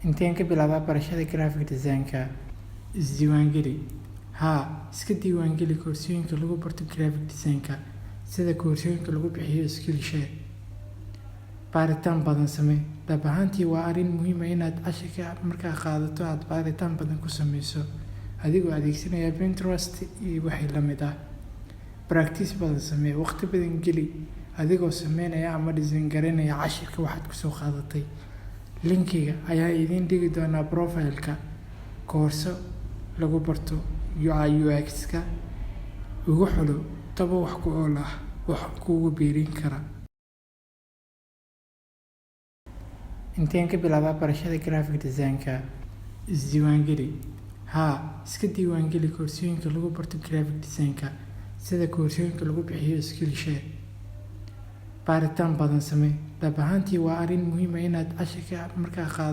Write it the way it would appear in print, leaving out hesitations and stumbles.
Inteen ka bilaabaa barashada graphic design-ka? Isdiiwaangeli. Haa, iska diiwaangeli koorsooyinka lagu barto graphic design-ka, sida koorsooyinka lagu bixiyo Skillshare. Baaritaan badan samee. Dhab ahaantii, waa arrin muhiim ah inaad casharka markaa qaadato aad baaritaan badan ku sameyso, adigoo adeegsanaya Pinterest iyo wixii la mid ah. Practice badan samee. Waqti badan geli adigoo sameynaya ama design gareynaya cashirka waxaad kusoo qaadatay. Linkiga ayaa idiin dhigi doonaa profile-ka. Koorso lagu barto UI UX-ka ugu xulo 10 wax ku ool ah wax kugu biirin kara. Inteen ka bilaabaa barashada graphic design-ka? Isdiiwaangeli. Haa, iska diiwaangeli koorsooyinka lagu barto graphic design-ka, sida koorsooyinka lagu bixiyo Skillshare. Baaritaan badan samee. Dhab ahaantii, waa arrin muhiim ah inaad casharka markaa qaadato.